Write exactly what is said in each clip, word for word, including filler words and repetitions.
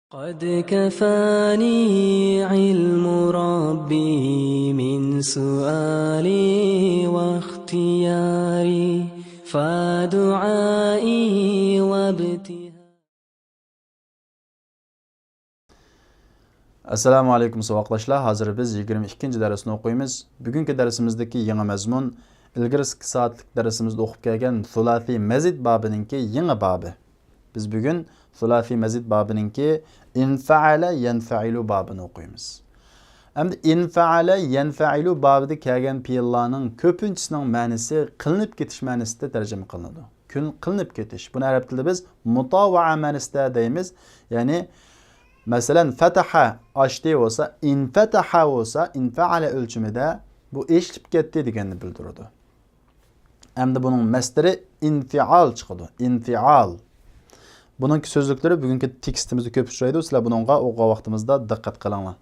قد كفاني علم ربي من سؤالي واختياري، فدعائي وابتهالي. ئەسسالامۇ ئەلەيكۇم، ساۋاقداشلار. ھازىر بىز يىگىرمە ئىككىنچى دەرسنى ئوقۇيمىز. بۈگۈنكى دەرسىمىزدىكى يېڭى مەزمۇن، ئىلگىرىكى سائەتلىك دەرسىمىزدە ئوقۇپ كەلگەن سۇلاسىي مەزىد بابىنىڭكى يېڭى بابى. بىز بۈگۈن سۇلاسىي مەزىد بابىنىڭكى ئىنفەئەلە يەنفەئىلۇ بابىنى ئوقۇيمىز. ئەمدى ئىنفەئەلە يەنفەئىلۇ بابىدا كەلگەن پېئىللارنىڭ كۆپىنچىسىنىڭ مەنىسى قىلىنىپ كېتىش مەنىسىدە تەرجىمە قىلىنىدۇ. كۈن قىلىنىپ كېتىش. بۇنى ئەرەب تىلىدا بىز مۇتاۋەئە مەنىسىدە دەيمىز. يەنى، مەسىلەن، فەتەھە، ئاچتى بولسا، ئىنفەتەھە بولسا، ئىنفەئەلە ئۆلچىمىدە بۇ ئېچىلىپ كەتتى دېگەننى بىلدۈرىدۇ. ئەمدى بۇنىڭ مەسدىرى ئىنفىئال چىقىدۇ. ئىنفىئال. بۇنىڭكى سۆزلۈكلىرى بۈگۈنكى تېكىستىمىزدە كۆپ ئۇچرايدۇ. سىلەر بۇنىڭغا ئوقۇغان ۋاقتىمىزدا دىققەت قىلىڭلار.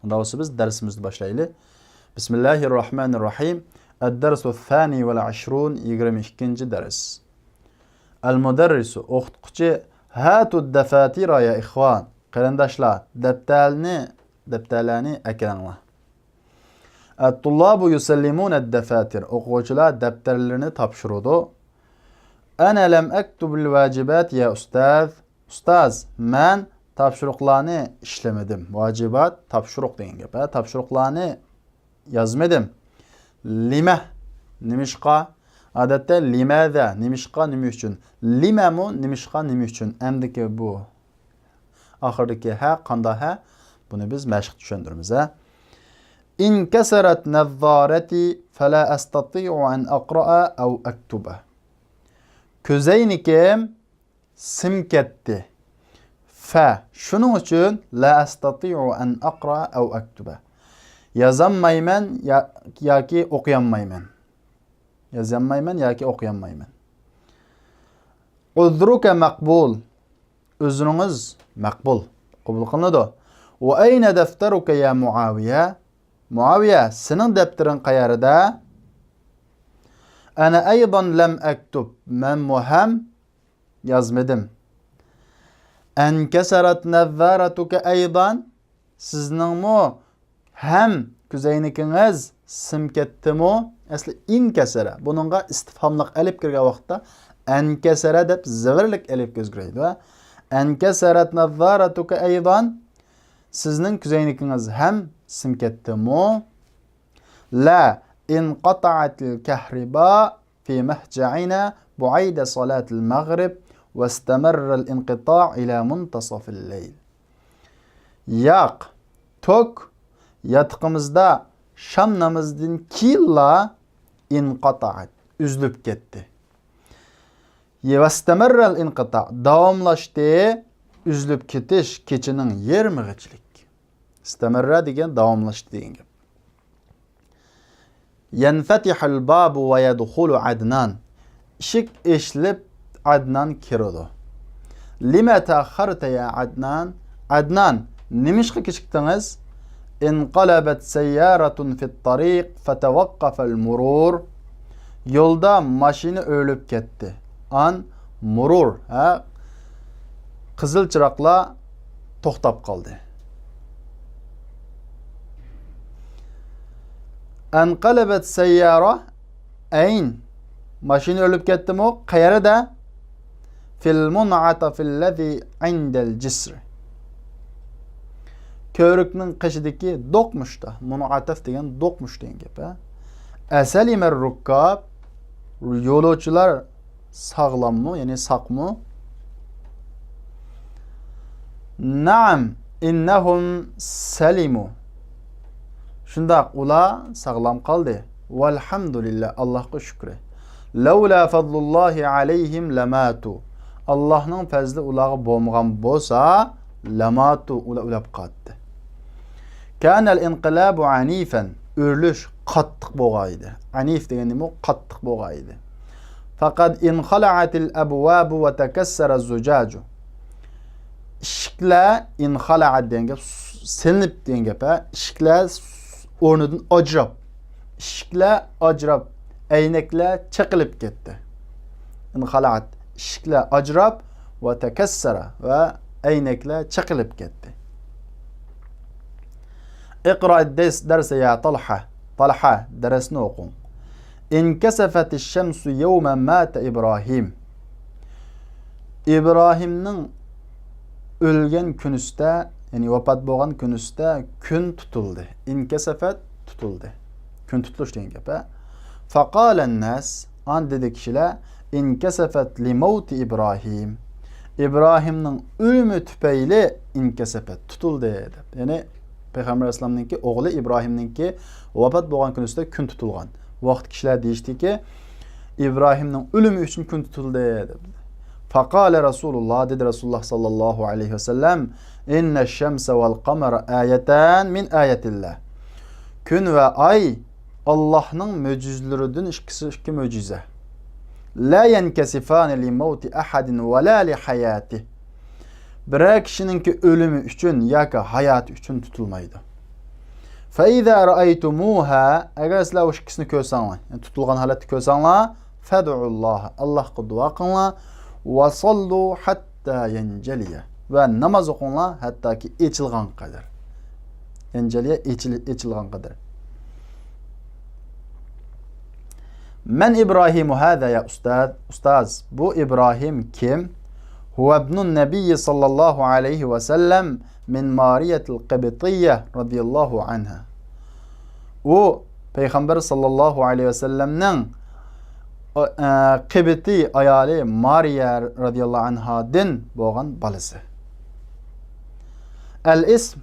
ئۇنداق بولسا بىز دەرسىمىزنى باشلايلى. بىسمىللاھىررەھمانىررەھىم. ئەددەرسۇ سانى ۋەل ئەشرۇن، يىگىرمە ئىككىنچى دەرس. ئەلمۇدەررىسۇ، ئوقۇتقۇچى، ھاتۇ دەفاتىرا يا ئىخۋان، قېرىنداشلار، دەپتەرنى، دەپتەرلەرنى ئەكېلىڭلار. ئەتتۇللابۇ يۇسەللىمۇنە دەفاتىر، ئوقۇغۇچىلار دەپتەرلىرىنى تاپشۇرىدۇ. ئەنە لەم ئەكتۇبىل ۋاجىبات يا ئۇستاز، ئۇستاز، مەن تاپشۇرۇقلارنى ئىشلىمىدىم. ۋاجىبات، تاپشۇرۇق دېگەن گەپ، ھە؟ تاپشۇرۇقلارنى يازمىدىم. لىمە، نېمىشقا؟ ئادەتتە لىمەزە، نېمىشقا، نېمە ئۈچۈن؟ لىمەمۇ، نېمىشقا، نېمە ئۈچۈن؟ ئەمدىكى بۇ ئاخىرىدىكى ھە، قاندا ھە؟ بۇنى بىز مەشىق چۈشەندۈرىمىز، ھە؟ ئىنكەسەرەت نەززارەتى فەلا ئەستەتىئۇ ئەن ئەقرەئە ئەۋ ئەكتۇبە. كۆزەينىكىم سىم كەتتى. فە، شۇنىڭ ئۈچۈن لا ئەستەتىئۇ ئەن ئەقرا ئەۋ ئەكتۇبە. يازالمايمەن يا-، ياكى ئوقۇيالمايمەن. يازالمايمەن ياكى ئوقۇيالمايمەن. ئۇزرۇكە مەقبۇل. ئۆزرىڭىز مەقبۇل. قوبۇل قىلىنىدۇ. ۋە ئەينە دەفتەرۇكە يا مۇئاۋىيە؟ مۇئاۋىيە، سېنىڭ دەپتىرىڭ قەيەردە؟ ئەنە ئەيضەن لەم ئەكتۇب. مەنمۇ ھەم يازمىدىم. ئەنكەسەرەت نەززارەتۇكە ئەيضەن، سىزنىڭمۇ ھەم كۆزەينىكىڭىز سىم كەتتىمۇ؟ ئەسلى ئىنكەسەرە. بۇنىڭغا ئىستىفھاملىق ئەلىپ كىرگەن ۋاقىتتا ئەنكەسەرە دەپ زىۋىرلىك ئەلىپ كۆزگىرەيدۇ. ئەنكەسەرەت نەززارەتۇكە ئەيضەن، سىزنىڭ كۆزەينىكىڭىز ھەم سىم كەتتىمۇ؟ لا، انقطعت الكهرباء في مهجعنا بعد صلاة المغرب واستمر الانقطاع إلى منتصف الليل. ياق، توك ياتىقىمىزدا شام نامىزىدىن كېيىنلا، انقطعت، ئۈزۈلۈپ كەتتى. يە، ۋەستەمەررەل ئىنقىتا، داۋاملاشتى، ئۈزۈلۈپ كېتىش كېچىنىڭ يېرىمىغىچىلىك. ئىستەمەررە دېگەن داۋاملاشتى دېگەن گەپ. يەنفەتىھۇل بابۇ ۋە يەدخۇلۇ ئەدنان. ئىشىك ئېچىلىپ، ئەدنان كىرىدۇ. لىمە تەئەخخەرتە يا ئەدنان؟ ئەدنان، نېمىشقا كېچىكتىڭىز؟ انقەلەبەت سەييارەتۇن فىت تەرىق فتەۋەققەفەل مۇرۇر. يولدا ماشىنا ئۆرۈلۈپ كەتتى. ئان مۇرۇر، ھە، قىزىل چىراغلار توختاپ قالدى. ئەنقەلەبەت سەييارە، ئەين، ماشىنا ئۆرۈلۈپ كەتتىمۇ؟ قەيەردە؟ فىل مۇنئەتەفىللەزى ئىندەل جىسر. كۆۋرۈكنىڭ قېشىدىكى دوقمۇشتا. مۇنئەتەف دېگەن دوقمۇش دېگەن گەپ، ھە. ئەسەلىمەر رۇككاب، يولۇچىلار ساغلاممۇ، يەنى ساقمۇ؟ نەئەم، ئىننەھۇم سەلىمۇ. شۇنداق، ئۇلار ساغلام قالدى. ۋەلھەمدۇلىللا، ئاللاھقا شۈكرى. لەۋلا فەزلۇللاھى ئەلەيھىم لەماتۇ. ئاللاھنىڭ پەزلى ئۇلارغا بولمىغان بولسا، لەماتۇ، ئۇلار ئۆلۈپ قالاتتى. كانەل ئىنقىلابۇ ئەنىفەن، ئۆرۈلۈش قاتتىق بولغان ئىدى. ئەنىف دېگەن نېمە؟ قاتتىق بولغان ئىدى. فەقەد ئىنخەلەئەتىل ئەبۋابۇ ۋە تەكەسسەرە زۇجاجۇ. ئىشىكلەر، ئىنخەلەئەت دېگەن گەپ، سېلىنىپ دېگەن گەپ، ھە؟ ئىشىكلەر ئورنىدىن ئاجراپ، ئىشىكلەر ئاجراپ، ئەينەكلەر چېقىلىپ كەتتى. ئىنخەلەئەت، ئىشىكلەر ئاجراپ، ۋە تەكەسسەرە، ۋە ئەينەكلەر چېقىلىپ كەتتى. اقرأ الدرس، درس يا طلحة. تالھا، دەرسنى ئوقۇڭ. انكسفت الشمس يوم مات إبراهيم. ئىبراھىمنىڭ ئۆلگەن كۈنىسىدە، يەنى ۋاپات بولغان كۈنىسىدە كۈن تۇتۇلدى. انكسفت تۇتۇلدى. كۈن تۇتۇلۇش دېگەن گەپ، ھە. فقال الناس، ئاندىن دېدى كىشىلەر، انكسفت لموت إبراهيم. ئىبراھىمنىڭ ئۆلۈمى تۈپەيلى انكسفت تۇتۇلدى دەپ. يەنى پەيغەمبەر ئەلەيھىسسالامنىڭكى ئوغلى ئىبراھىمنىڭكى ۋاپات بولغان كۈنىسىدە كۈن تۇتۇلغان. بۇ ۋاقىتتا كىشىلەر دېيىشتىكى، ئىبراھىمنىڭ ئۆلۈمى ئۈچۈن كۈن تۇتۇلدى دەپ. فقال رسول الله، دېدى رەسۇلۇللاھ ساللاللاھۇ ئەلەيھى ۋەسەللەم، إن الشمس والقمر آيتان من آيات الله. كۈن ۋە ئاي ئاللاھنىڭ مۆجىزىلىرىدىن ئىككىسى، ئىككى مۆجىزە. لا ينكسفان لموت أحد ولا لحياته. بىرەر كىشىنىڭكى ئۆلۈمى ئۈچۈن ياكى ھاياتى ئۈچۈن تۇتۇلمايدۇ. فإذا رأيتموها، ئەگەر سىلەر ئۇ ئىككىسىنى كۆرسەڭلار، يەنى تۇتۇلغان ھالەتتە كۆرسەڭلار، فادعوا الله، ئاللاھقا دۇئا قىلىڭلار، وصلوا حتى ينجلي، ۋە ناماز ئوقۇڭلار، ھەتتاكى ئېچىلغان قەدەر. ينجلي، ئېچىل-، ئېچىلغان قەدەر. من إبراهيم هذا يا أستاذ؟ ئۇستاز، بۇ ئىبراھىم كىم؟ هو ابن النبي صلى الله عليه وسلم من مارية القبطية رضي الله عنها. ئۇ پەيغەمبەر ساللاللاھۇ ئەلەيھى ۋەسەللەمنىڭ، ئە، قىبتىي ئايالى مارىيە رەزىياللاھۇ ئەنھادىن بولغان بالىسى. الاسم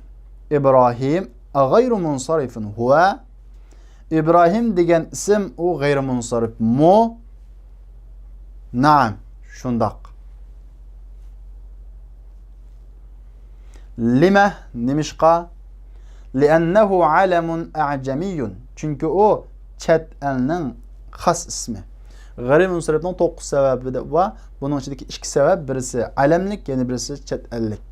إبراهيم أغير منصرف هو؟ ئىبراھىم دېگەن ئىسىم ئۇ غەيرىمۇنسەرىفمۇ؟ نەئەم، شۇنداق. لم، نېمىشقا؟ لأنه علم أعجمي، چۈنكى ئۇ چەت ئەلنىڭ خاس ئىسمى. غەيرىمۇنسەرىفنىڭ توققۇز سەۋەبى بار. بۇنىڭ ئىچىدىكى ئىككى سەۋەب، بىرسى ئالەملىك، يەنە بىرسى چەت ئەللىك.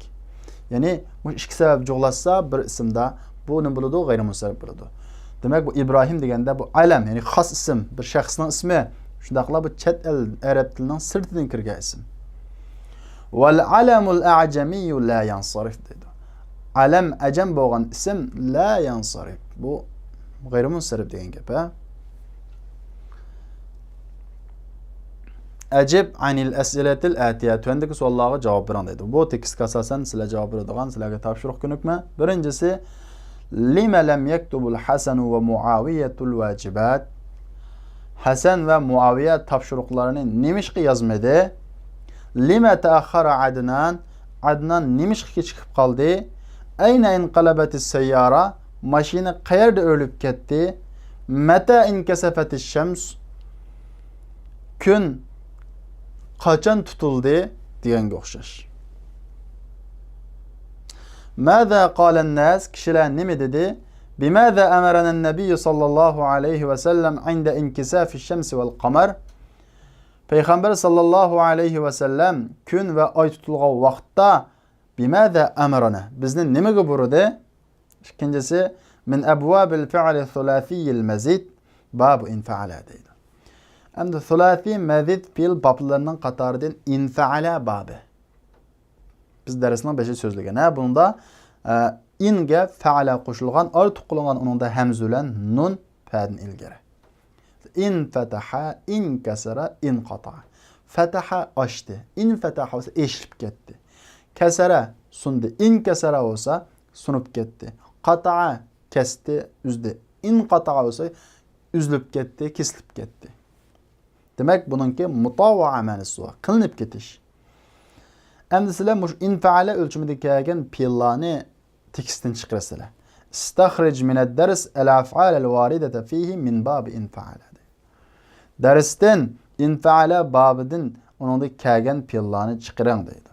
يەنى مۇشۇ ئىككى سەۋەب جۇغلاشسا بىر ئىسىمدا، بۇ نېمە بولىدۇ؟ غەيرىمۇنسەرىپ بولىدۇ. دېمەك، بۇ ئىبراھىم دېگەندە بۇ ئالەم، يەنى خاس ئىسىم، بىر شەخسنىڭ ئىسمى، شۇنداقلا بۇ چەت ئەل ئەرەب تىلىنىڭ سىرتىدىن كىرگەن ئىسىم. والعلم الأعجمي لا ينصرف دەيدۇ. ئالەم ئەجەم بولغان ئىسىم لا ينصرف. بۇ غەيرىمۇنسەرىپ دېگەن گەپ، ھە؟ أجب عن الأسئلة الآتية، تۆۋەندىكى سوئاللارغا جاۋاب بېرىڭ دەيدۇ. بۇ تېكىستكە ئاساسەن سىلەر جاۋاب بېرىدىغان، سىلەرگە تاپشۇرۇق كۆنۈكمە. بىرىنچىسى، لم لم يكتب الحسن ومعاوية الواجبات؟ ھەسەن ۋە مۇئاۋىيە تاپشۇرۇقلارنى نېمىشقا يازمىدى؟ لم تأخر عدنان؟ ئەدنان نېمىشقا كېچىكىپ قالدى؟ أين انقلبت السيارة؟ ماشىنا قەيەردە ئۆرۈلۈپ كەتتى؟ متى انكسفت الشمس؟ كۈن قاچان تۇتۇلدى؟ دېگەنگە ئوخشاش. ماذا قال الناس؟ كىشىلەر نېمە دېدى؟ بماذا أمرنا النبي صلى الله عليه وسلم عند انكساف الشمس والقمر؟ پەيغەمبەر ساللاللاھۇ ئەلەيھى ۋەسەللەم كۈن ۋە ئاي تۇتۇلغان ۋاقىتتا بماذا أمرنا؟ بىزنى نېمىگە بۇيرۇدى؟ ئىككىنچىسى، من أبواب الفعل الثلاثي المزيد، باب إن فعل دەيدۇ. ئەمدى سۇلاسىي مەزىد پېئىل بابلىرىنىڭ قاتارىدىن ئىن فەئەلە بابى. بىز دەرسنىڭ بېشىدا سۆزلىگەن. ھە، بۇنىڭدا، ئە، ئىنگە فەئەلە قوشۇلغان، ئارتۇق قىلىنغان، ئۇنىڭدا ھەمزە بىلەن نۇن پەدىن ئىلگىرى. ئىن فەتەھە، ئىن كەسەرە، ئىن قاتەئە. فەتەھە ئاچتى. ئىن فەتەھە بولسا ئېچىلىپ كەتتى. كەسەرە سۇندى. ئىن كەسەرە بولسا سۇنۇپ كەتتى. قاتەئە كەستى، ئۈزدى. ئىن قاتەئە بولسا ئۈزۈلۈپ كەتتى، كېسىلىپ كەتتى. دېمەك، بۇنىڭكى مۇتاۋەئە مەنىسى بار، قىلىنىپ كېتىش. ئەمدى سىلەر مۇشۇ ئىن فەئەلە ئۆلچىمىدە كەلگەن پېئىللارنى تېكىستتىن چىقىرىسىلەر. استخرج من الدرس الأفعال الواردة فيه من باب إن فعل. دەرستىن ئىن فەئەلە بابىدىن ئۇنىڭدا كەلگەن پېئىللارنى چىقىرىڭ دەيدۇ.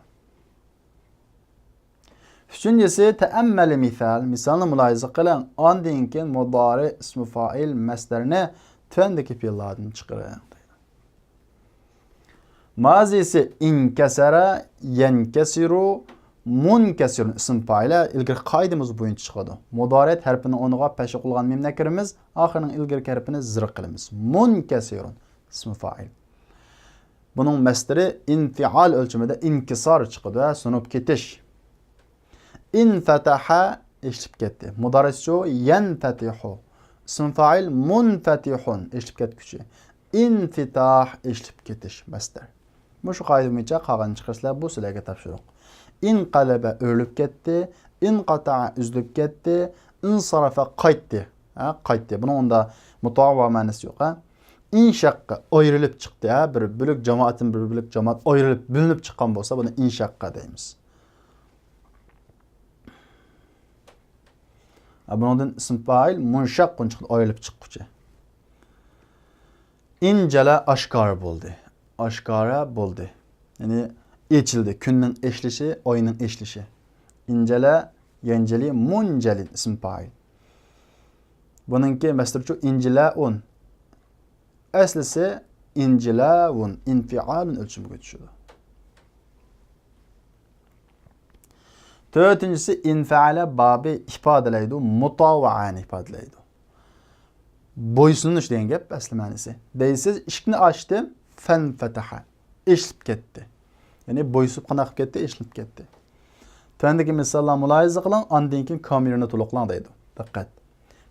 ئۈچىنچىسى، تەئەممەل مىسال، مىسالنى مۇلاھىزە قىلىڭ، ئاندىن كېيىن مۇدارى، ئىسمى فائىل، مەسدەرنى تۆۋەندىكى پېئىللاردىن چىقىرىڭ دەيدۇ. مازىسى ئىنكەسەرە، يەنكەسىرۇ، مۇنكەسىرۇن ئىسىم پائىلى ئىلگىرىكى قائىدىمىز بويىچە چىقىدۇ. مۇدارىئەت ھەرپىنىڭ ئورنىغا پەشقە قىلغان مىم نەكىرىمىز، ئاخىرىنىڭ ئىلگىرىكى ھەرپىنى زېر قىلىمىز. مۇنكەسىرۇن ئىسمى فائىل. بۇنىڭ مەسدىرى ئىنفىئال ئۆلچىمىدە ئىنكىسار چىقىدۇ، ھە، سۇنۇپ كېتىش. ئىنفەتەھە ئېچىلىپ كەتتى. مۇدارىسچۇ يەنفەتىھۇ. ئىسىم فائىل مۇنفەتىھۇن ئېچىلىپ كەتكۈچى. ئىنفىتاھ ئېچىلىپ كېتىش مەسدەر. مۇشۇ قائىدە بويىچە قالغان چىقىرىشلار بۇ سىلەرگە تاپشۇرۇق. ئىنقەلەبە ئۆرۈلۈپ كەتتى. ئىنقاتەئە ئۈزۈلۈپ كەتتى. ئىنسەرەفە قايتتى. ھە، قايتتى. بۇنىڭ ئۇندا مۇتاۋا مەنىسى يوق. ھە. ئىنشەققە ئايرىلىپ چىقتى. ھە، بىر بۆلەك جامائەتتىن بىر بۆلەك جامائەت ئايرىلىپ، بۆلۈنۈپ چىققان بولسا، بۇنى ئىنشەققە دەيمىز. ھە، بۇنىڭدىن ئىسم فائىل مۇنشەققۇن چىقتى، ئايرىلىپ چىققۇچى. ئىنجەلە ئاشكارا بولدى. ئاشكارا بولدى. يەنى ئېچىلدى. كۈننىڭ ئېچىلىشى، ئاينىڭ ئېچىلىشى. ئىنجەلە، يەنجەلى، مۇنجەلى ئىسم فائىل. بۇنىڭكى مەسدىرچۇ ئىنجىلەئۇن. ئەسلىسى ئىنجىلەئۇن، ئىنفىئالۇن ئۆلچىمىگە چۈشىدۇ. تۆتىنچىسى ئىنفەئەلە بابى ئىپادىلەيدۇ، مۇتاۋەئەنى ئىپادىلەيدۇ. بويسۇنۇش دېگەن گەپ ئەسلى مەنىسى. دەيسىز، ئىشىكنى ئاچتىم، فەنفەتەھە. ئېچىلىپ كەتتى. يەنى بويسۇپ قانداق قىلىپ كەتتى؟ ئېچىلىپ كەتتى. تۆۋەندىكى مىساللارنى مۇلاھىزە قىلىڭ، ئاندىن كېيىن كامېرنى تولۇقلاڭ دەيدۇ. دىققەت.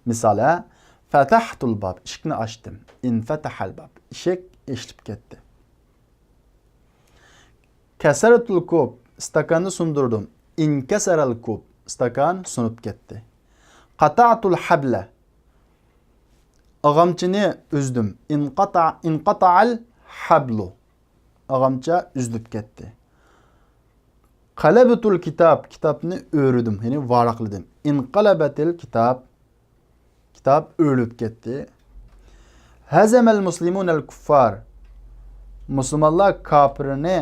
مىسال، ھە؟ فەتەھتۇل باب، ئىشىكنى ئاچتىم. ئىنفەتەھەل باب، ئىشىك ئېچىلىپ كەتتى. كەسەرتۇل كوب، ئىستاكاننى سۇندۇردۇم. ئىنكەسەرەل كوب، ئىستاكان سۇنۇپ كەتتى. قاتەئتۇل ھەبلە، ئاغامچىنى ئۈزدۈم. ئىنقاتە-، ئىنقاتەئەل ھەبلۇ، ئاغامچە ئۈزۈلۈپ كەتتى. قەلەبتۇل كىتاب، كىتابنى ئۆرۈدۈم، يەنى ۋاراقلىدىم. ئىنقەلەبەتىل كىتاب، كىتاب ئۆرۈلۈپ كەتتى. ھەزەمەل مۇسلىمۇنەل كۇففار، مۇسۇلمانلار كاپىرنى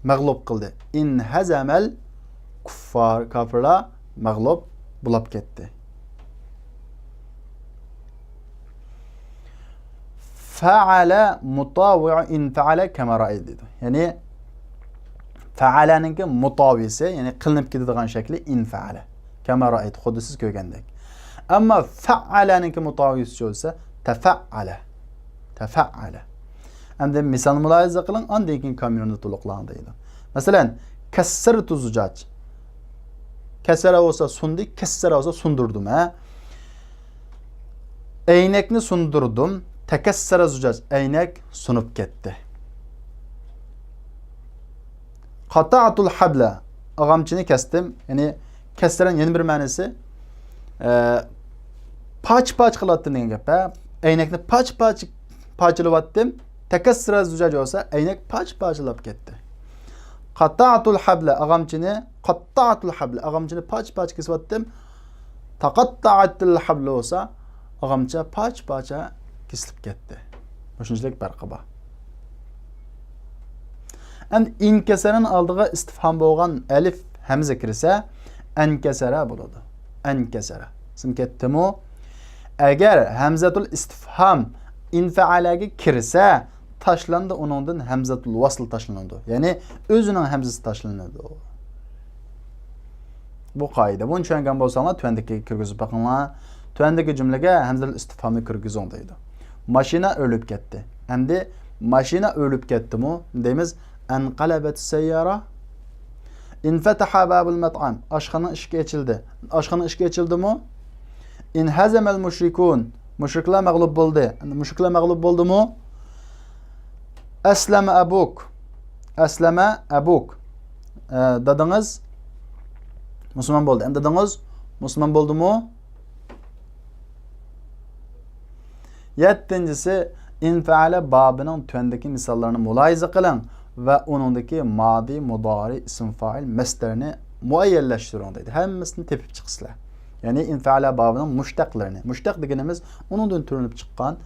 مەغلۇپ قىلدى. ئىنھەزەمەل كۇففار، كاپىرلار مەغلۇپ بولاپ كەتتى. فەئەلە مۇتاۋىئۇ ئىنفەئەلە كەمە رەئەيت دەيدۇ. يەنى فەئەلەنىڭكى مۇتاۋىسى، يەنى قىلىنىپ كېتىدىغان شەكلى ئىنفەئەلە. كەمە رەئەيت، خۇددى سىز كۆرگەندەك. ئەمما فەئەلەنىڭكى مۇتاۋىسىچۇ دېسە، تەفەئەلە. تەفەئەلە. ئەمدى مىسالنى مۇلاھىزە قىلىڭ، ئاندىن كېيىن كامېرنى تولۇقلاڭ دەيدۇ. مەسىلەن، كەسسەرتۇ زۇجاج. كەسەرە بولسا سۇندى، كەسسەرە بولسا سۇندۇردۇم، ھە. ئەينەكنى سۇندۇردۇم. تەكەسسەرە زۇجاج، ئەينەك سۇنۇپ كەتتى. قاتەئتۇل ھەبلە، ئاغامچىنى كەستىم. يەنى كەسسەرەنىڭ يەنە بىر مەنىسى، ئە، پارچە-پارچە قىلاتتىم دېگەن گەپ، ھە. ئەينەكنى پارچە-پارچە پارچىلىۋاتتىم. تەكەسسەرە زۇجاج بولسا، ئەينەك پارچە-پارچىلاپ كەتتى. قاتەئتۇل ھەبلە، ئاغامچىنى، قاتەئتۇل ھەبلە، ئاغامچىنى پارچە-پارچە كېسىۋاتتىم. تەقەتتەئەتىل ھەبلە بولسا، ئاغامچە پارچە-پارچە كېسىلىپ كەتتى. مۇشۇنچىلىك پەرقى بار. ئەمدى ئىنكەسەرەنىڭ ئالدىغا ئىستىفھام بولغان ئەلىف ھەمزە كىرسە، ئەنكەسەرە بولىدۇ. ئەنكەسەرە. ئېسىڭ كەتتىمۇ؟ ئەگەر ھەمزەتۇل ئىستىفھام ئىنفەئەلەگە كىرسە، تاشلانىدۇ، ئۇنىڭدىن ھەمزەتۇل ۋەسل تاشلىنىدۇ. يەنى ئۆزىنىڭ ھەمزىسى تاشلىنىدۇ. بۇ قائىدە. بۇنى چۈشەنگەن بولساڭلار، تۆۋەندىكىگە كىرگۈزۈپ بېقىڭلار. تۆۋەندىكى جۈملىگە ھەمزەتۇل ئىستىفھامنى كىرگۈزۈڭ دەيدۇ. ماشىنا ئۆرۈلۈپ كەتتى. ئەمدى ماشىنا ئۆرۈلۈپ كەتتىمۇ؟ دەيمىز، ئەنقەلەبەتىس سەييارە. ئىنفەتەھە بابۇل مەتئەم. ئاشخانىنىڭ ئىشىكى ئېچىلدى. ئاشخانىنىڭ ئىشىكى ئېچىلدىمۇ؟ ئىنھەزەمەل مۇشرىكۇن. مۇشرىكلار مەغلۇپ بولدى. مۇشرىكلار مەغلۇپ بولدىمۇ؟ ئەسلەمە ئەبۇك. ئەسلەمە ئەبۇك. ئە، دادىڭىز مۇسۇلمان بولدى. ئەمدى دادىڭىز مۇسۇلمان بولدىمۇ؟ يەتتىنچىسى، ئىنفەئەلە بابىنىڭ تۆۋەندىكى مىساللىرىنى مۇلاھىزە قىلىڭ ۋە ئۇنىڭدىكى مادى، مۇدارى، ئىسىم فائىل، مەسدەرنى مۇئەييەنلەشتۈرۈڭ دەيدۇ. ھەممىسىنى تېپىپ چىقىسىلەر. يەنى ئىنفەئەلە بابىنىڭ مۇشتەقلىرىنى. مۇشتەق دېگىنىمىز ئۇنىڭدىن تۆرىلىنىپ چىققان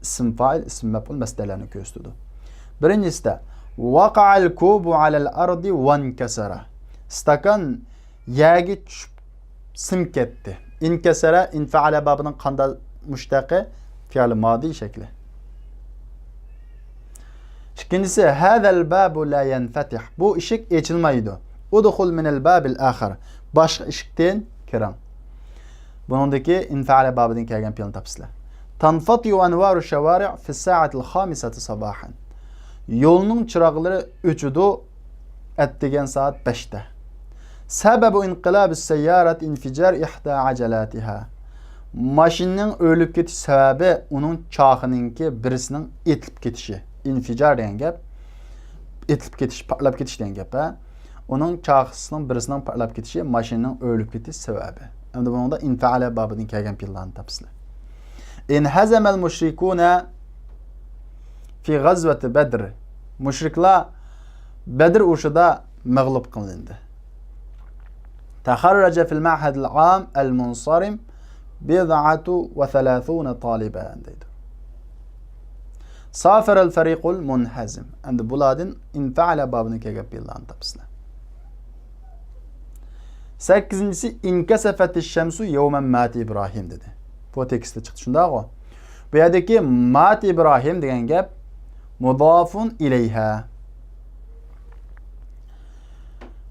ئىسىم فائىل، ئىسىم مەپئۇل، مەسدەرلەرنى كۆرسىتىدۇ. بىرىنچىسىدە، ۋەقەئەل كۇبۇ ئەلەل ئەردى ۋەنكەسەرە. ئىستاكان يەرگە چۈشۈپ سىم كەتتى. ئىنكەسەرە، ئىنفەئەلە بابىنىڭ قانداق مۇشتەقى؟ فېئىل مادى شەكلى. ئىككىنچىسى، ھەزەل بابۇ لا يەنفەتىھ. بۇ ئىشىك ئېچىلمايدۇ. ئۇدخۇل مىنەل بابىل ئاخىر. باشقا ئىشىكتىن كىرىڭ. بۇنىڭدىكى ئىنفەئەلە بابىدىن كەلگەن پېئىلنى تاپىسىلەر. تەنفەتىئۇ ئەنۋارۇ شەۋارىئ فىس سائەتىل خامىسەتى ساباھەن. يولنىڭ چىراغلىرى ئۆچىدۇ ئەتىگەن سائەت بەشتە. سەبەبۇ ئىنقىلابىس سەييارەت ئىنفىجار ئىھدا ئەجەلاتىھا. ماشىنىنىڭ ئۆرۈلۈپ كېتىش سەۋەبى ئۇنىڭ چاقىنىڭكى بىرسىنىڭ ئېتىلىپ كېتىشى. ئىنفىجار دېگەن گەپ ئېتىلىپ كېتىش، پارتلاپ كېتىش دېگەن گەپ، ھە. ئۇنىڭ چاقىسىنىڭ بىرسىنىڭ پارتلاپ كېتىشى ماشىنىنىڭ ئۆرۈلۈپ كېتىش سەۋەبى. ئەمدى بۇنىڭدا ئىنفەئەلە بابىدىن كەلگەن پېئىللارنى تاپىسىلەر. انهزم المشركون في غزوة بدر. مۇشرىكلار بەدر ئۇرۇشىدا مەغلۇپ قىلىندى. تخرج في المعهد العام المنصرم بضعة وثلاثون طالبا دەيدۇ. سافر الفريق المنهزم. ئەمدى بۇلاردىن ئىنفەئەلە بابىدىن كەلگەن پېئىللارنى تاپىسىلەر. سەككىزىنچىسى، انكسفت الشمس يوم مات إبراهيم دېدى. بۇ تېكىستتە چىقتى، شۇنداقغۇ؟ بۇ يەردىكى مات ئىبراھىم دېگەن گەپ مۇدافۇن ئىلەيھە.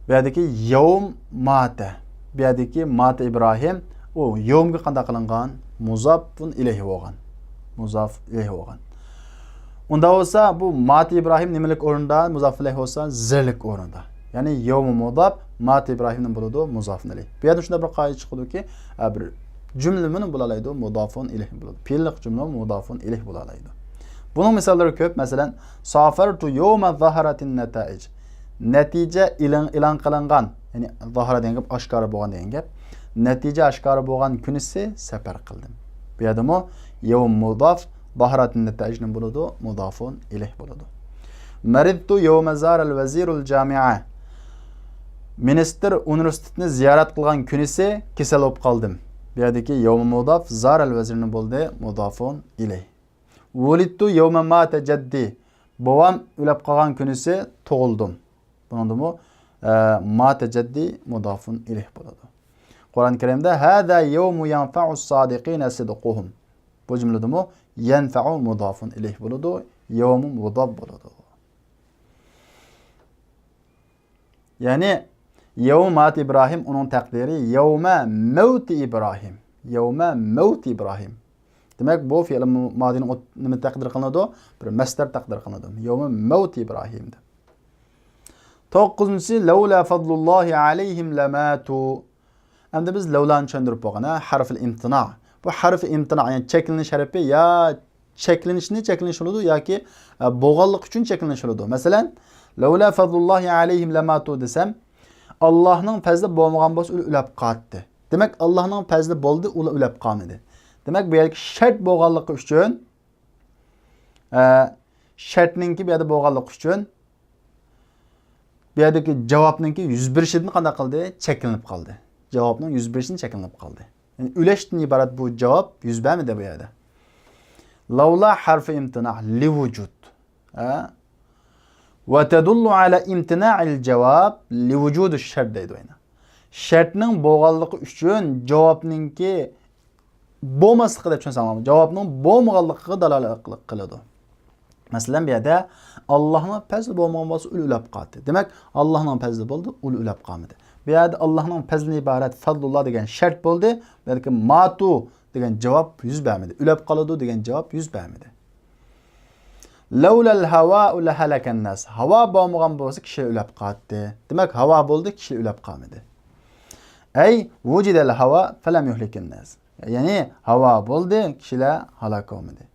بۇ يەردىكى يەۋم ماتە. بۇ يەردىكى ماتە ئىبراھىم، ئۇ يەۋمگە قانداق قىلىنغان؟ مۇزافۇن ئىلەيھى بولغان. مۇزاف ئىلەيھى بولغان. ئۇنداق بولسا، بۇ ماتە ئىبراھىم نېمىلىك ئورۇندا؟ مۇزاف ئىلەيھى بولسا، زېرلىك ئورۇندا. يەنى يەۋمۇ مۇداف، ماتە ئىبراھىمدىن بولىدۇ، مۇزافۇن ئىلەيھى. بۇ يەردە شۇنداق بىر قائىدە چىقىدۇكى، ئە، بىر جۈملىمىنى بولالايدۇ، مۇدافۇن ئىلەيھى بولىدۇ. پېئىللىق جۈملە مۇدافۇن ئىلەيھى بولالايدۇ. بۇنىڭ مىساللىرى كۆپ. مەسىلەن، سافرت يوم ظهرت النتائج. نەتىجە ئېلان، ئېلان قىلىنغان، يەنى ظاھىرە دېگەن گەپ ئاشكارا بولغان دېگەن گەپ. نەتىجە ئاشكارا بولغان كۈنىسى سەپەر قىلدىم. بۇ يەردىمۇ يەۋم مۇداف، ظاھىرەتىن نەتائىجنى بولىدۇ، مۇدافۇن ئىلەيھ بولىدۇ. مەرىدتۇ يەۋمە زارەل ۋەزىرۇل جامىئە. مىنىستىر ئۇنىۋېرسىتېتنى زىيارەت قىلغان كۈنىسى كېسەل بولۇپ قالدىم. بۇ يەردىكى يەۋمە مۇداف، زارەل ۋەزىرنى بولدى، مۇدافۇن ئىلەيھ. ۋۇلىدتۇ يەۋمە ماتە جەددى. بوۋام ئۆلۈپ قالغان كۈنىسى تۇغۇلدۇم. بۇنىڭدىمۇ، ئە، ماتە جەددى مۇدافۇن ئىلەيھ بولىدۇ. قۇرئان كەرىمدە ھازا يەۋمۇ يەنفەئۇس سادىقىنە سىدقۇھۇم. بۇ جۈملىدىمۇ يەنفەئۇ مۇدافۇن ئىلەيھ بولىدۇ، يەۋمۇ مۇداف بولىدۇ. يەنى يەۋمە مات ئىبراھىم، ئۇنىڭ تەقدىرى يەۋمە مەۋتى ئىبراھىم. يەۋمە مەۋتى ئىبراھىم. دېمەك، بۇ فېئىل مادىنىڭ ئوت-، نېمە تەقدىر قىلىنىدۇ؟ بىر مەسدەر تەقدىر قىلىنىدۇ. يەۋمە مەۋتى ئىبراھىم دەپ. توققۇزىنچىسى، لەۋلا فەزلۇللاھى ئەلەيھىم لەماتۇ. ئەمدى بىز لەۋلانى چۈشەندۈرۈپ بولغان، ھە، ھەرفىل ئىمتىنا. بۇ ھەرفى ئىمتىنا، يەنى چەكلىنىش ھەرپى يا چەكلىنىشنى چەكلىنىش بولىدۇ ياكى، ئە، بولغانلىقى ئۈچۈن چەكلىنىش بولىدۇ. مەسىلەن، لەۋلا فەزلۇللاھى ئەلەيھىم لەماتۇ دېسەم، ئاللاھنىڭ پەزلى بولمىغان بولسا، ئۇلار ئۆلۈپ قالاتتى. دېمەك، ئاللاھنىڭ پەزلى بولدى، ئۇلار ئۆلۈپ قالمىدى. دېمەك، بۇ يەردىكى شەرت بولغانلىقى ئۈچۈن، ئە، شەرتنىڭكى بۇ يەردە بولغانلىقى ئۈچۈن، بۇ يەردىكى جاۋابنىڭكى يۈز بېرىشىدىن قانداق قىلدى؟ چەكلىنىپ قالدى. جاۋابنىڭ يۈز بېرىشىدىن چەكلىنىپ قالدى. يەنى ئۆلەشتىن ئىبارەت بۇ جاۋاب يۈز بەرمىدى بۇ يەردە. لەۋلا ھەرفى ئىمتىنا لىۋۇجۇد. ھە؟ ۋە تەدۇللۇ ئەلا ئىمتىنائىل جاۋاب لىۋۇجۇدى شەرت دەيدۇ يەنە. شەرتنىڭ بولغانلىقى ئۈچۈن جاۋابنىڭكى بولماسلىقى دەپ چۈشەنسەڭلارمۇ، جاۋابنىڭ بولمىغانلىقىغا دالالەت قىل-، قىلىدۇ. مەسىلەن، بۇ يەردە ئاللاھنىڭ پەزلى بولمىغان بولسا، ئۇلار ئۆلۈپ قالاتتى. دېمەك، ئاللاھنىڭ پەزلى بولدى، ئۇلار ئۆلۈپ قالمىدى. بۇ يەردە ئاللاھنىڭ پەزلىدىن ئىبارەت فەزلۇللا دېگەن شەرت بولدى. بەلكى ماتۇ دېگەن جاۋاب يۈز بەرمىدى. ئۆلۈپ قالىدۇ دېگەن جاۋاب يۈز بەرمىدى. لەۋلەل ھاۋائۇ لەھەلەكەن ناس. ھاۋا بولمىغان بولسا، كىشىلەر ئۆلۈپ قالاتتى. دېمەك، ھاۋا بولدى، كىشىلەر ئۆلۈپ قالمىدى. ئەي ۋۇجىدەل ھاۋا فەلەم يۇھلىكەن ناس. يەنى ھاۋا بولدى، كىشىلەر ھالاك بولمىدى.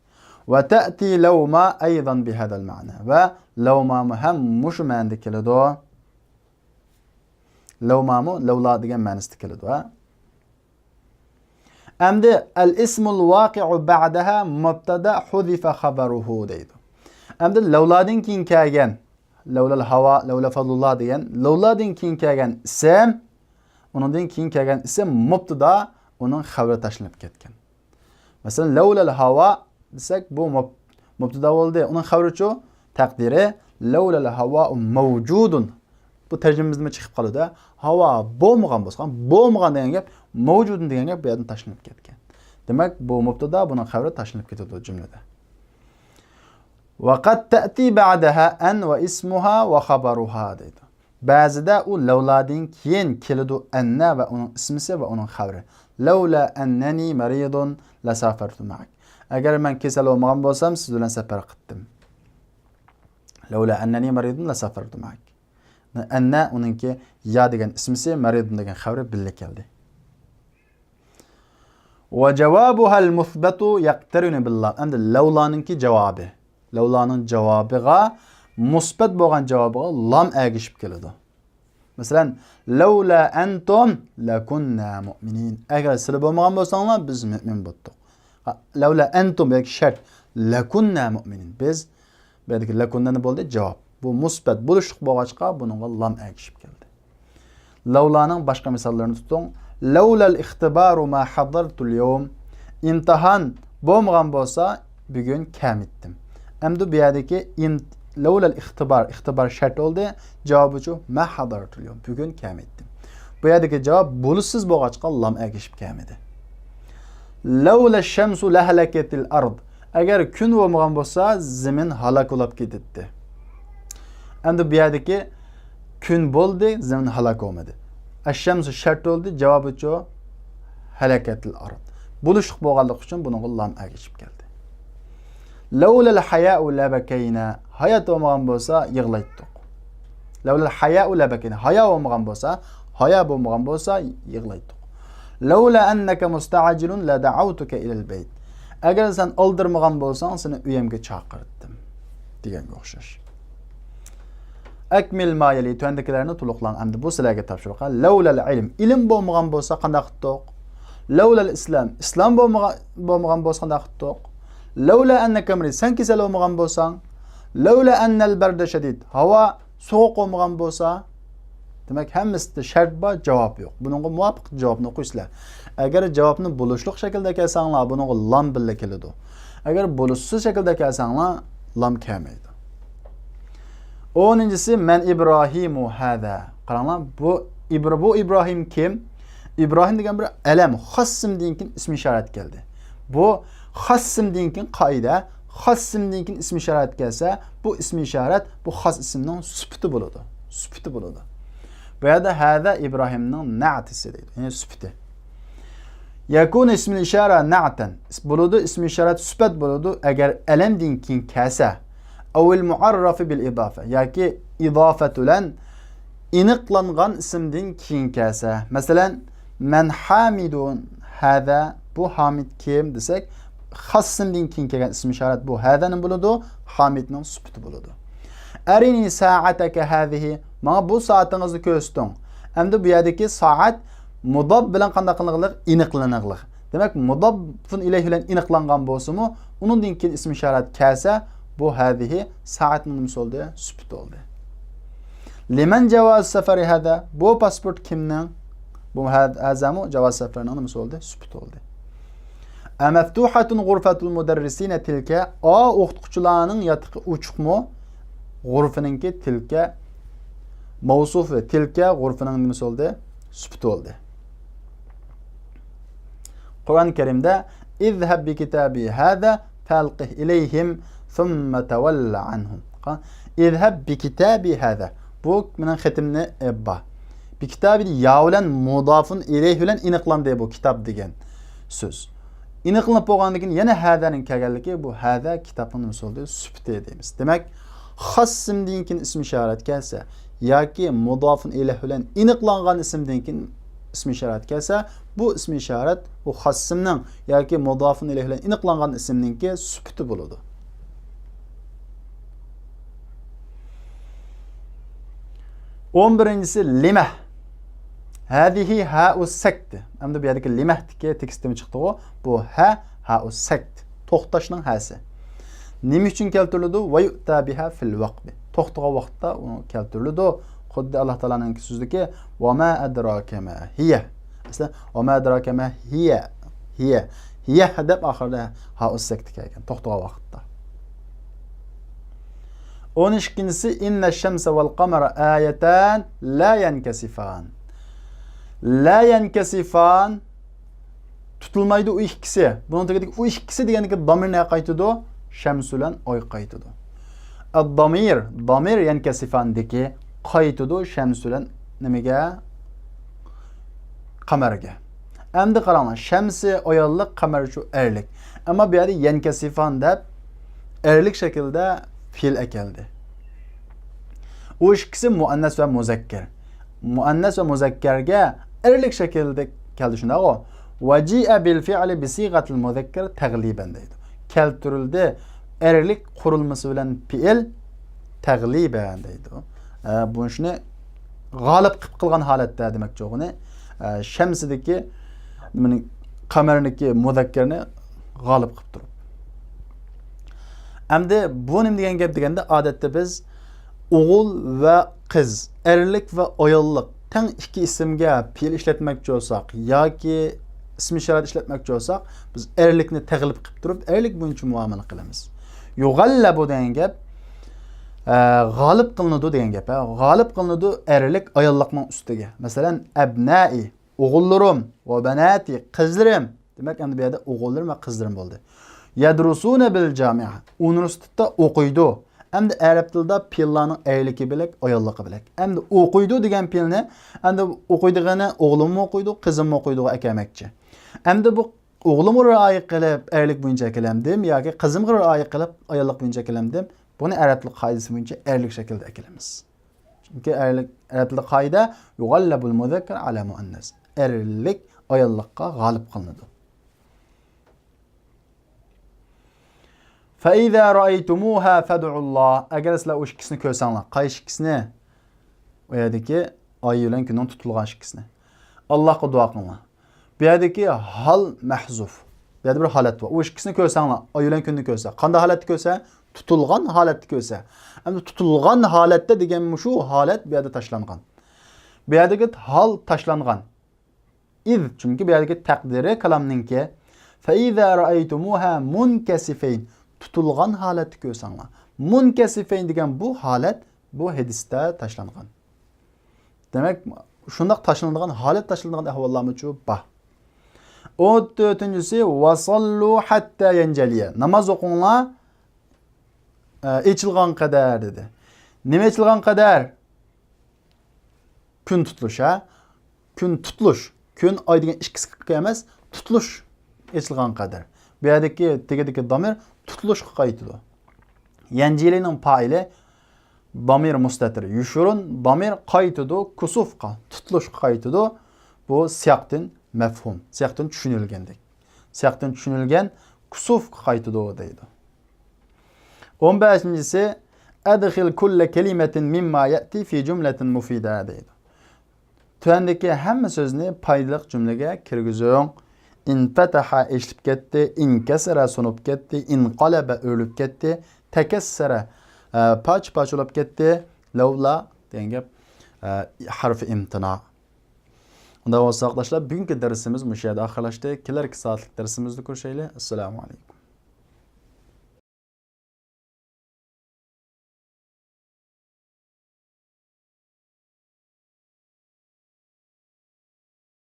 ۋە تەتى لەۋما ئەيزەن بىھەزەل مەنا. ۋە لەۋمامۇ ھەم مۇشۇ مەنىدە كېلىدۇ. لەۋمامۇ لەۋلا دېگەن مەنىسىدە كېلىدۇ، ھە. ئەمدى ئەل ئىسمۇل ۋاقىئۇ بەئدەھا مۇبتەدا ھۇزىفە خەبەرۇھۇ دەيدۇ. ئەمدى لەۋلادىن كېيىن كەلگەن، لەۋلەل ھاۋا، لەۋلە فەزلۇللا دېگەن، لەۋلادىن كېيىن كەلگەن ئىسىم، ئۇنىڭدىن كېيىن كەلگەن ئىسىم مۇبتىدا، ئۇنىڭ خەۋىرى تاشلىنىپ كەتكەن. مەسىلەن، لەۋلەل ھاۋا دېسەك، بۇ مۇب-، مۇبتىدا بولدى. ئۇنىڭ خەۋىرىچۇ؟ تەقدىرى، لەۋلەل ھاۋائۇ مەۋجۇدۇن. بۇ تەرجىمىمىزدىمۇ چىقىپ قالىدۇ. ھاۋا بولمىغان بولسا، بولمىغان دېگەن گەپ، مەۋجۇدۇن دېگەن گەپ بۇ يەردىن تاشلىنىپ كەتكەن. دېمەك، بۇ مۇبتىدا، بۇنىڭ خەۋىرى تاشلىنىپ كېتىدۇ جۈملىدە. ۋە قەد تەتى بەئدەھا ئەن ۋە ئىسمۇھا ۋە خەبەرۇھا دەيدۇ. بەزىدە ئۇ لەۋلادىن كېيىن كېلىدۇ ئەننە ۋە ئۇنىڭ ئىسمىسى ۋە ئۇنىڭ خەۋىرى. لەۋلا ئەننەنى مەرىدۇن لەسافەرتۇ مەئەك. ئەگەر مەن كېسەل بولمىغان بولسام، سىز بىلەن سەپەر قىلاتتىم. لەۋلا ئەننەنى مەرىدۇن لەسافەرتۇ مەئەك. ئەننە ئۇنىڭكى يا دېگەن ئىسمىسى، مەرىدۇن دېگەن خەۋىرى بىللە كەلدى. وجوابها المثبت يقترن باللام. ئەمدى لەۋلانىڭكى جاۋابى. لەۋلانىڭ جاۋابىغا، مۇسبەت بولغان جاۋابىغا لام ئەگىشىپ كېلىدۇ. مەسىلەن، لولا ئەنتۇم لەكۇننا مۇئمىنىن. ئەگەر سىلەر بولمىغان بولساڭلار، بىز مۆمىن بولاتتۇق. لولا ئەنتۇم بەلكى شەرت. لەكۇننا مۇئمىنىن. بىز، بۇ يەردىكى لەكۇننا بولدى، جاۋاب. بۇ مۇسبەت بولۇشلۇق بولغاچقا، بۇنىڭغا لام ئەگىشىپ كەلدى. لەۋلانىڭ باشقا مىساللىرىنى تۇتۇڭ. لولا الاختبار ما حضرت اليوم. ئىمتىھان بولمىغان بولسا، بۈگۈن كەلمەيتتىم. ئەمدى بۇ يەردىكى ئىم-، لولا الاختبار، ئىختىبار شەرت بولدى. جاۋابىچۇ؟ ما حضرت اليوم. بۈگۈن كەلمەيتتىم. بۇ يەردىكى جاۋاب بولۇشسىز بولغاچقا، لام ئەگىشىپ كەلمىدى. لولا الشمس لهلكت الأرض. ئەگەر كۈن بولمىغان بولسا، زېمىن ھالاك بولاپ كېتەتتى. ئەمدى بۇ يەردىكى كۈن بولدى، زېمىن ھالاك بولمىدى. الشمس شەرت بولدى، جاۋابىچۇ؟ هلكت الأرض. بولۇشلۇق بولغانلىقى ئۈچۈن بۇنىڭغا لام ئەگىشىپ كەلدى. لولا الحياء لبكينا. ھايات بولمىغان بولسا، يىغلايتتۇق. لولا الحياء لبكينا. ھايا بولمىغان بولسا، ھايا بولمىغان بولسا، يىغلايتتۇق. لولا أنك مستعجل لدعوتك إلى البيت. ئەگەر سەن ئالدىرىمىغان بولساڭ، سېنى ئۆيۈمگە چاقىرتتىم، دېگەنگە ئوخشاش. أكمل ما يلي، تۆۋەندىكىلەرنى تولۇقلاڭ. ئەمدى بۇ سىلەرگە تاپشۇرۇق. لولا العلم، ئىلىم بولمىغان بولسا قانداق قىلدۇق؟ لولا الإسلام، ئىسلام بولمىغان، بولمىغان بولسا قانداق قىلدۇق؟ لولا أنك مريض، سەن كېسەل بولمىغان بولساڭ. لولا أن البرد شديد، ھاۋا سوغۇق بولمىغان بولسا. دېمەك، ھەممىسىدە شەرت بار، جاۋاب يوق. بۇنىڭغا مۇۋاپىق جاۋابنى ئوقۇيسىلەر. ئەگەر جاۋابنى بولۇشلۇق شەكىلدە كەلسەڭلار، بۇنىڭغا لام بىللە كېلىدۇ. ئەگەر بولۇشسىز شەكىلدە كەلسەڭلار، لام كەلمەيدۇ. ئونىنچىسى، مەن ئىبراھىمۇ ھازا. قاراڭلار، بۇ ئىبر-، بۇ ئىبراھىم كىم؟ ئىبراھىم دېگەن بىر ئەلەم، خاس ئىسىمدىن كېيىن ئىسمى ئىشارەت كەلدى. بۇ خاس ئىسىمدىن كېيىن قائىدە، خاس ئىسىمدىن كېيىن ئىسمى ئىشارەت كەلسە، بۇ ئىسمى ئىشارەت بۇ خاس ئىسىمنىڭ سۈپىتى بولىدۇ. سۈپىتى بولىدۇ. بۇ يەردە ھازا ئىبراھىمنىڭ نەئتىسى دەيدۇ، يەنى سۈپىتى. يكون اسم الإشارة نعتا، بولىدۇ، ئىسمى ئىشارەت سۈپەت بولىدۇ، ئەگەر ئەلەمدىن كېيىن كەلسە. أو المعرف بالإضافة، ياكى ئىزافەت بىلەن ئېنىقلانغان ئىسىمدىن كېيىن كەلسە. مەسىلەن، مەن ھامىدۇن ھازا، بۇ ھامىد كىم دېسەك، خاس ئىسىمدىن كېيىن كەلگەن ئىسمى ئىشارەت بۇ ھازا نېمە بولىدۇ؟ ھامىدنىڭ سۈپىتى بولىدۇ. أرني ساعتك هذه، ماڭا بۇ سائىتىڭىزنى كۆرسىتىڭ. ئەمدى بۇ يەردىكى سائەت مۇداپ بىلەن قانداق قىلىنىقلىق؟ ئېنىقلىنىقلىق. دېمەك، مۇدافۇن ئىلەيھ بىلەن ئېنىقلانغان بولسىمۇ، ئۇنىڭدىن كېيىن ئىسمى ئىشارەت كەلسە، بۇ ھازىھى سائەتنىڭ نېمىسى بولدى؟ سۈپىتى بولدى. لمن جواز سفر هذا؟ بۇ پاسپورت كىمنىڭ؟ بۇ ھە-، ھازامۇ جاۋاز سەفەرنىڭ نېمىسى بولدى؟ سۈپىتى بولدى. أمفتوحة غرفة المدرسين تلك؟ ئا، ئوقۇتقۇچىلارنىڭ ياتىقى ئوچۇقمۇ؟ غۇرفىنىڭكى تىلكە مەۋسۇفى، تىلكە غۇرفىنىڭ نېمىسى بولدى؟ سۈپىتى بولدى. قۇرئان كەرىمدە، اذهب بكتابي هذا فألقه إليهم ثم تول عنهم. قا-، اذهب بكتابي هذا. بۇ مېنىڭ خېتىمنى ئېلىپ بار. بكتابي يا بىلەن مۇدافۇن ئىلەيھ بىلەن ئېنىقلاندى بۇ كىتاب دېگەن سۆز. ئېنىقلىنىپ بولغاندىن كېيىن يەنە ھازانىڭ كەلگەنلىكى، بۇ ھازا كىتابنىڭ نېمىسى بولدى؟ سۈپىتى دەيمىز. دېمەك، خاس ئىسىمدىن كېيىن ئىسمى ئىشارەت كەلسە ياكى مۇدافۇن ئىلەيھ بىلەن ئېنىقلانغان ئىسىمدىن كېيىن ئىسمى ئىشارەت كەلسە، بۇ ئىسمى ئىشارەت بۇ خاس ئىسىمنىڭ ياكى مۇدافۇن ئىلەيھ بىلەن ئېنىقلانغان ئىسىمنىڭكى سۈپىتى بولىدۇ. ئون بىرىنچىسى لىمە. ھەزىھى ھەئۇ سەكت. ئەمدى بۇ يەردىكى لىمەھتىكى تېكىست نېمە چىقتىغۇ؟ بۇ ھە، ھەئۇ سەكت. توختاشنىڭ ھەسى. نېمە ئۈچۈن كەلتۈرۈلىدۇ؟ ۋەيۇئتا بىھا فىل ۋەقفى. توختىغان ۋاقىتتا ئۇ كەلتۈرۈلىدۇ. خۇددى ئاللا تائالانىڭ سۆزىدىكى، ۋەما ئەدراكە ما ھىيە. ئەسلى، ۋەما ئەدراكە ما ھىيە. ھىيە. ھىيە دەپ ئاخىرىدا ھائۇ سەكتە كەلگەن. توختىغان ۋاقىتتا. ئون ئىككىنچىسى، ئىننە شەمسە ۋەل قەمەرە ئايەتان لا يەنكەسىفان. لا يەنكەسىفان. تۇتۇلمايدۇ ئۇ ئىككىسى. بۇنىڭ تېگىدىكى ئۇ ئىككىسى دېگەندىكى دامىر نەگە قايتىدۇ؟ شەمس بىلەن ئايغا قايتىدۇ. ئەددامىر، دامىر يەنكەسىفاندىكى قايتىدۇ شەمس بىلەن نېمىگە؟ قەمەرگە. ئەمدى قاراڭلار، شەمسى ئاياللىق، قەمەرچۇ ئەرلىك. ئەمما بۇ يەردە يەنكەسىفان دەپ ئەرلىك شەكىلدە پېئىل ئەكەلدى. ئۇ ئىككىسى مۇئەننەس ۋە مۇزەككەر. مۇئەننەس ۋە مۇزەككەرگە ئەرلىك شەكىلدە كەلدى، شۇنداقغۇ؟ ۋە جىئە بىل فىئلى بىسىغەتىل مۇزەككەر تەغلىبەن دەيدۇ. كەلتۈرۈلدى ئەرلىك قۇرۇلمىسى بىلەن پېئىل تەغلىبەن دەيدۇ. ئە، بۇ ئىشنى غالىب قىلىپ قىلغان ھالەتتە دېمەكچى بولغىنى، ئە، شەمسىدىكى، نېمىنى، قەمەرنىكى مۇزەككەرنى غالىب قىلىپ تۇرۇپ. ئەمدى بۇ نېمە دېگەن گەپ دېگەندە، ئادەتتە بىز ئوغۇل ۋە قىز، ئەرلىك ۋە ئاياللىق تەڭ ئىككى ئىسىمگە پېئىل ئىشلەتمەكچى بولساق ياكى ئىسمى ئىشارەت ئىشلەتمەكچى بولساق، بىز ئەرلىكنى تەغلىب قىلىپ تۇرۇپ، ئەرلىك بويىچە مۇئامىلە قىلىمىز. يۇغەللەبۇ دېگەن گەپ، ئە، غالىب قىلىنىدۇ دېگەن گەپ، ھە. غالىب قىلىنىدۇ ئەرلىك ئاياللىقنىڭ ئۈستىگە. مەسىلەن، ئەبنائى، ئوغۇللىرىم، ۋە بەناتى، قىزلىرىم. دېمەك، ئەمدى بۇ يەردە ئوغۇللىرىم ۋە قىزلىرىم بولدى. يەدرۇسۇنە بىل جامىئە، ئۇنىۋېرسىتېتتا ئوقۇيدۇ. ئەمدى ئەرەب تىلىدا پېئىللارنىڭ ئەرلىكى بىلەك، ئاياللىقى بىلەك. ئەمدى ئوقۇيدۇ دېگەن پېئىلنى، ئەمدى ئوقۇيدىغىنى ئوغلۇممۇ ئوقۇيدۇ، قىزىممۇ ئوقۇيدۇغا ئەكەلمەكچى. ئەمدى بۇ ئوغلۇمغا رىئايە قىلىپ، ئەرلىك بويىچە ئەكېلەمدىم ياكى قىزىمغا رىئايە قىلىپ، ئاياللىق بويىچە ئەكېلەمدىم. بۇنى ئەرەب تىل قائىدىسى بويىچە ئەرلىك شەكىلدە ئەكېلىمىز. چۈنكى ئەرلىك، ئەرەب تىلىدا قائىدە، يۇغەللەبۇل مۇزەككەر ئەلا مۇئەننەس. ئەرلىك ئاياللىققا غالىب قىلىنىدۇ. فەئىزا رەئەيتۇمۇھا فەدئۇللا. ئەگەر سىلەر ئۇ ئىككىسىنى كۆرسەڭلار، قايسى ئىككىسىنى؟ ئۇ يەردىكى ئاي بىلەن كۈننىڭ تۇتۇلغان ئىككىسىنى. ئاللاھقا دۇئا قىلىڭلار. بۇ يەردىكى ھال مەھزۇف. بۇ يەردە بىر ھالەت بار. ئۇ ئىككىسىنى كۆرسەڭلار، ئاي بىلەن كۈننى كۆرسە. قانداق ھالەتتە كۆرسە؟ تۇتۇلغان ھالەتتە كۆرسە. ئەمدى تۇتۇلغان ھالەتتە دېگەن مۇشۇ ھالەت بۇ يەردە تاشلانغان. بۇ يەردىكى ھال تاشلانغان. ئىز، چۈنكى بۇ يەردىكى تەقدىرى كالامنىڭكى. فەئىزا رەئەيتۇمۇھا مۇنكەسىفەين، تۇتۇلغان ھالەتتە كۆرسەڭلار. مۇنكەسىفەين دېگەن بۇ ھالەت، بۇ ھەدىستە تاشلانغان. دېمەك، شۇنداق تاشلىنىدىغان، ھالەت تاشلىنىدىغان ئەھۋاللارمۇچۇ بار. ئون تۆتىنچىسى، ۋەسەللۇ ھەتتا يەنجەلىيە. ناماز ئوقۇڭلار، ئە، ئېچىلغان قەدەر دېدى. نېمە ئېچىلغان قەدەر؟ كۈن تۇتۇلۇش، ھە؟ كۈن تۇتۇلۇش. كۈن، ئاي دېگەن ئىككىسىگە ئەمەس، تۇتۇلۇش ئېچىلغان قەدەر. بۇ يەردىكى تېگىدىكى دامىر تۇتۇلۇشقا قايتىدۇ. يەنجىلىنىڭ پائىلى دامىر مۇستەتىر. يوشۇرۇن دامىر قايتىدۇ كۇسۇفقا، تۇتۇلۇشقا قايتىدۇ. بۇ سىياقتىن مەفھۇم، سىياقتىن چۈشىنىلگەندەك. سىياقتىن چۈشىنىلگەن كۇسۇفقا قايتىدۇ دەيدۇ. ئون بەشىنچىسى، ئەدخىل كۇللە كەلىمەتىن مىمما يەتى فى جۈملەتىن مۇفىدە دەيدۇ. تۆۋەندىكى ھەممە سۆزنى پايدىلىق جۈملىگە كىرگۈزۈڭ. ئىنفەتەھە ئېچىلىپ كەتتى، ئىنكەسەرە سۇنۇپ كەتتى، ئىنقەلەبە ئۆرۈلۈپ كەتتى، تەكەسسەرە، ئە، پارچە-پارچە بولۇپ كەتتى، لەۋلا دېگەن گەپ، ئە، ھەرفى ئىمتىنا. ئۇنداق بولسا، قېرىنداشلار، بۈگۈنكى دەرسىمىز مۇشۇ يەردە ئاخىرلاشتى. كېلەركى سائەتلىك دەرسىمىزدە كۆرۈشەيلى. ئەسسالامۇ ئەلەيكۇم.